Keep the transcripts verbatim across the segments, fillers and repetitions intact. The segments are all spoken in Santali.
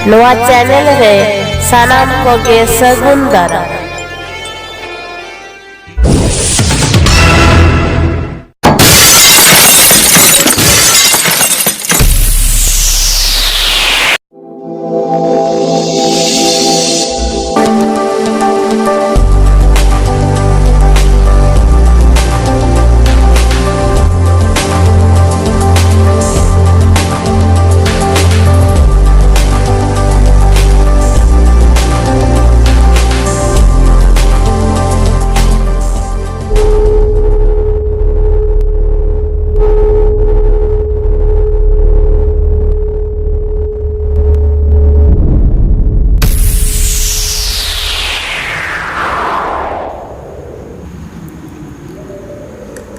ᱱᱚᱣᱟ ᱪᱮᱱᱮᱞ ᱨᱮ ᱥᱟᱱᱟᱢ ᱠᱚᱜᱮ ᱥᱟᱹᱜᱩᱱ ᱫᱟᱨᱟᱢ᱾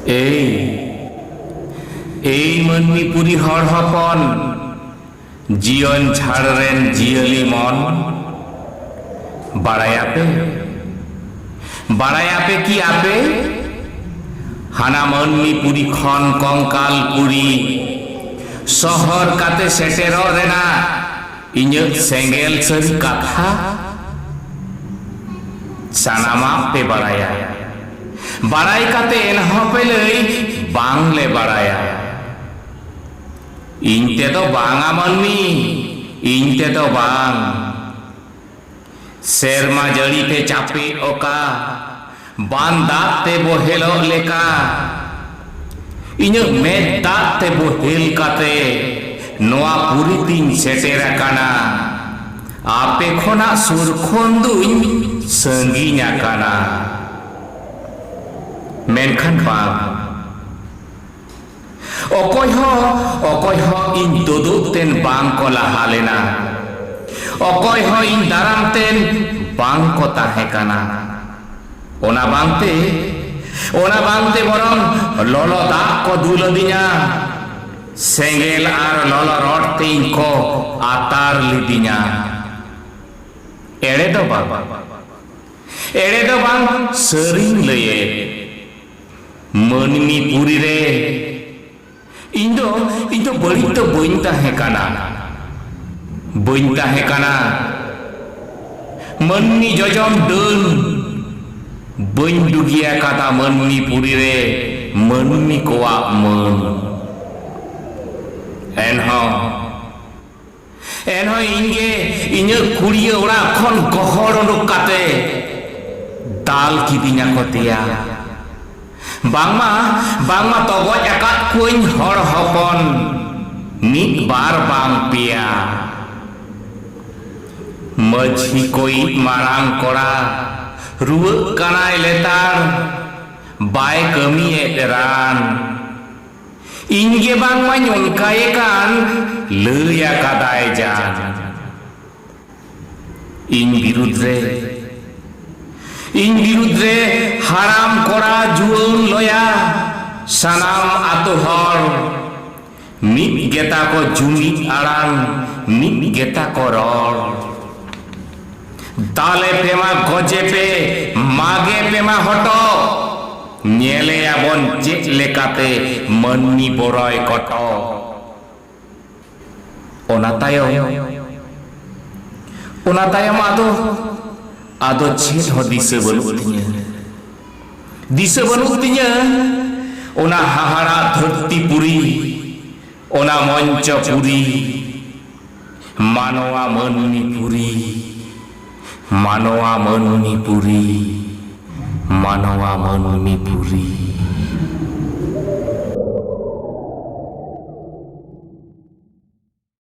ᱮᱭ, ᱮᱭ ᱢᱟᱹᱱᱢᱤ ᱯᱩᱨᱤ ᱦᱚᱲ ᱦᱚᱯᱚᱱ, ᱡᱤᱭᱚᱱ ᱡᱷᱟᱲ ᱨᱮᱱ ᱡᱤᱭᱟᱹᱞᱤ ᱢᱚᱱ, ᱵᱟᱲᱟᱭᱟᱯᱮ, ᱵᱟᱲᱟᱭᱟᱯᱮ ᱠᱤ ᱟᱯᱮ? ᱦᱟᱱᱟ ᱢᱟᱹᱱᱢᱤ ᱯᱩᱨᱤ ᱠᱷᱚᱱ ᱠᱚᱝᱠᱟᱞ ᱯᱩᱨᱤ ᱥᱚᱦᱚᱨ ᱠᱟᱛᱮ ᱥᱮᱴᱮᱨᱚᱜ ᱨᱮᱱᱟᱜ ᱤᱧᱟᱹᱜ ᱥᱮᱸᱜᱮᱞ ᱥᱟᱹᱨᱤ ᱠᱟᱛᱷᱟ ᱥᱟᱱᱟᱢᱟᱜ ᱯᱮ ᱵᱟᱲᱟᱭᱟ᱾ ᱵᱟᱲᱟᱭ ᱠᱟᱛᱮ ᱮᱱᱦᱚᱸ ᱯᱮ ᱞᱟᱹᱭ, "ᱵᱟᱝ ᱞᱮ ᱵᱟᱲᱟᱭᱟ᱾ ᱤᱧ ᱛᱮᱫᱚ ᱵᱟᱝᱟ ᱢᱟᱹᱱᱢᱤ, ᱤᱧ ᱛᱮᱫᱚ ᱵᱟᱝ᱾" ᱥᱮᱨᱢᱟ ᱡᱟᱹᱲᱤ ᱛᱮ ᱪᱟᱯᱮ ᱚᱠᱟ, ᱵᱟᱱ ᱫᱟᱜ ᱛᱮ ᱵᱚᱦᱮᱞᱚᱜ ᱞᱮᱠᱟ, ᱤᱧᱟᱹᱜ ᱢᱮᱫ ᱫᱟᱜ ᱛᱮ ᱵᱚᱦᱮᱞ ᱠᱟᱛᱮ ᱱᱚᱣᱟ ᱯᱩᱨᱤ ᱛᱤᱧ ᱥᱮᱴᱮᱨ ᱟᱠᱟᱱᱟ᱾ ᱟᱯᱮ ᱠᱷᱚᱱᱟᱜ ᱥᱩᱨ ᱠᱷᱚᱱ ᱫᱩᱧ ᱥᱟᱺᱜᱤᱧ ᱟᱠᱟᱱᱟ᱾ ᱢᱮᱱᱠᱷᱟᱱ ᱵᱟᱝ, ᱚᱠᱚᱭ ᱦᱚᱸ, ᱚᱠᱚᱭ ᱦᱚᱸ ᱤᱧ ᱛᱩᱫᱩᱜ ᱛᱮᱱ ᱵᱟᱝ ᱠᱚ ᱞᱟᱦᱟ ᱞᱮᱱᱟ᱾ ᱚᱠᱚᱭ ᱦᱚᱸ ᱤᱧ ᱫᱟᱨᱟᱢ ᱛᱮᱱ ᱵᱟᱝ ᱠᱚ ᱛᱟᱦᱮᱸ ᱠᱟᱱᱟ᱾ ᱚᱱᱟ ᱵᱟᱝᱛᱮ, ᱚᱱᱟ ᱵᱟᱝᱛᱮ ᱵᱚᱨᱚᱝ ᱞᱚᱞᱚ ᱫᱟᱜ ᱠᱚ ᱫᱩᱞ ᱟᱹᱫᱤᱧᱟ᱾ ᱥᱮᱸᱜᱮᱞ ᱟᱨ ᱞᱚᱞᱚ ᱨᱚᱰ ᱛᱮ ᱤᱧ ᱠᱚ ᱟᱛᱟᱨ ᱞᱤᱫᱤᱧᱟ᱾ ᱮᱲᱮ ᱫᱚ ᱵᱟᱝ, ᱮᱲᱮ ᱫᱚ ᱵᱟᱝ, ᱥᱟᱹᱨᱤᱧ ᱞᱟᱹᱭᱮᱫ᱾ ᱢᱟᱹᱱᱢᱤ ᱯᱩᱨᱤ ᱨᱮ ᱤᱧ ᱫᱚ, ᱤᱧ ᱫᱚ ᱵᱟᱹᱲᱤᱡ ᱫᱚ ᱵᱟᱹᱧ ᱛᱟᱦᱮᱸ ᱠᱟᱱᱟ᱾ ᱵᱟᱹᱧ ᱛᱟᱦᱮᱸ ᱠᱟᱱᱟ ᱢᱟᱹᱱᱢᱤ ᱡᱚᱡᱚᱢ ᱰᱟᱹᱱ, ᱵᱟᱹᱧ ᱰᱩᱜᱤ ᱟᱠᱟᱫᱟ ᱢᱟᱹᱱᱢᱤ ᱯᱩᱨᱤ ᱨᱮ ᱢᱟᱹᱱᱢᱤ ᱠᱚᱣᱟᱜ ᱢᱟᱹᱱ᱾ ᱮᱱᱦᱚᱸ, ᱮᱱᱦᱚᱸ ᱤᱧ ᱜᱮ ᱤᱧᱟᱹᱜ ᱠᱩᱲᱤᱭᱟᱹ ᱚᱲᱟᱜ ᱠᱷᱚᱱ ᱜᱚᱦᱚᱲ ᱩᱰᱩᱠ ᱠᱟᱛᱮ ᱫᱟᱞ ᱠᱤᱫᱤᱧᱟ ᱠᱚ ᱛᱮᱭᱟ᱾ ᱵᱟᱝᱢᱟ, ᱵᱟᱝᱢᱟ ᱛᱚᱜᱚᱡ ᱟᱠᱟᱫ ᱠᱚᱣᱟᱹᱧ ᱦᱚᱲ ᱦᱚᱯᱚᱱ ᱢᱤᱫ ᱵᱟᱨ ᱵᱟᱝ ᱯᱮᱭᱟ᱾ ᱢᱟᱹᱡᱷᱤ ᱠᱚᱭᱤᱡ ᱢᱟᱨᱟᱝ ᱠᱚᱲᱟ ᱨᱩᱣᱟᱹᱜ ᱠᱟᱱᱟᱭ ᱞᱮᱛᱟᱲ, ᱵᱟᱭ ᱠᱟᱹᱢᱤᱭᱮᱫ ᱨᱟᱱ᱾ ᱤᱧ ᱜᱮ ᱵᱟᱝᱢᱟᱧ ᱚᱱᱠᱟᱭᱮ ᱠᱟᱱ, ᱞᱟᱹᱭ ᱟᱠᱟᱫᱟᱭ ᱡᱟᱱ᱾ ᱤᱧ ᱵᱤᱨᱩᱫᱽ ᱨᱮ, ᱤᱧ ᱵᱤᱨᱩᱫᱽ ᱨᱮ ᱦᱟᱲᱟᱢ ᱠᱚᱲᱟ ᱡᱩᱣᱟᱹᱱ ᱞᱚᱭᱟ, ᱥᱟᱱᱟᱢ ᱟᱛᱳ ᱦᱚᱲ ᱢᱤᱫ ᱜᱮᱛᱟ ᱠᱚ ᱡᱩᱢᱤᱫ ᱟᱲᱟᱝ, ᱢᱤᱫ ᱜᱮᱛᱟ ᱠᱚ ᱨᱚᱲ᱾ ᱫᱟᱞᱮ ᱯᱮ ᱢᱟ ᱜᱚᱡᱮ ᱯᱮ, ᱢᱟᱜᱮ ᱯᱮ ᱢᱟ ᱦᱚᱴᱚᱜ, ᱧᱮᱞᱮᱭᱟᱵᱚᱱ ᱪᱮᱫ ᱞᱮᱠᱟᱛᱮ ᱢᱟᱹᱱᱢᱤ ᱵᱚᱨᱚᱭ ᱠᱚᱴᱚᱜ᱾ ᱚᱱᱟ ᱛᱟᱭᱚᱢ, ᱚᱱᱟ ᱛᱟᱭᱚᱢ ᱟᱫᱚ, ᱟᱫᱚ ᱪᱮᱫ ᱦᱚᱸ ᱫᱤᱥᱟᱹ ᱵᱟᱹᱱᱩᱜ ᱛᱤᱧᱟᱹ᱾ ᱫᱤᱥᱟᱹ ᱵᱟᱹᱱᱩᱜ ᱛᱤᱧᱟᱹ ᱚᱱᱟ ᱦᱟᱦᱟᱲᱟ ᱫᱷᱟᱹᱨᱛᱤ ᱯᱩᱨᱤ, ᱚᱱᱟ ᱢᱚᱧᱪᱚ ᱯᱩᱨᱤ, ᱢᱟᱱᱣᱟ ᱢᱟᱹᱱᱢᱤ ᱯᱩᱨᱤ, ᱢᱟᱱᱣᱟ ᱢᱟᱹᱱᱢᱤ ᱯᱩᱨᱤ, ᱢᱟᱱᱣᱟ ᱢᱟᱹᱱᱢᱤ ᱯᱩᱨᱤ᱾